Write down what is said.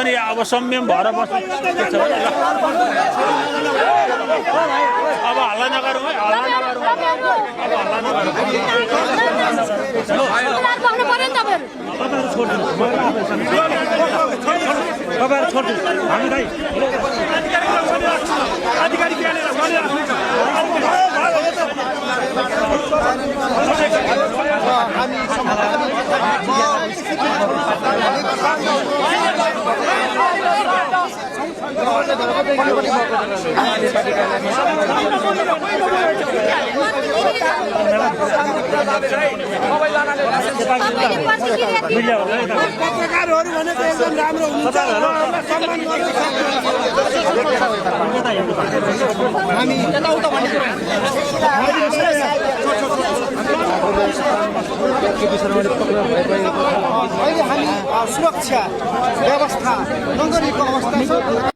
पनि अब संयम भएर बस्नु अब हल्ला नगरौँ है हल्ला नगरौँ अब हल्ला नगरौँ तपाईहरु छोड्नु हामीलाई अधिकारी पत्रकारहरू भनेको एकदम राम्रो हुन्छ सम्मान अहिले हामी सुरक्षा व्यवस्था नगरेको अवस्था छ।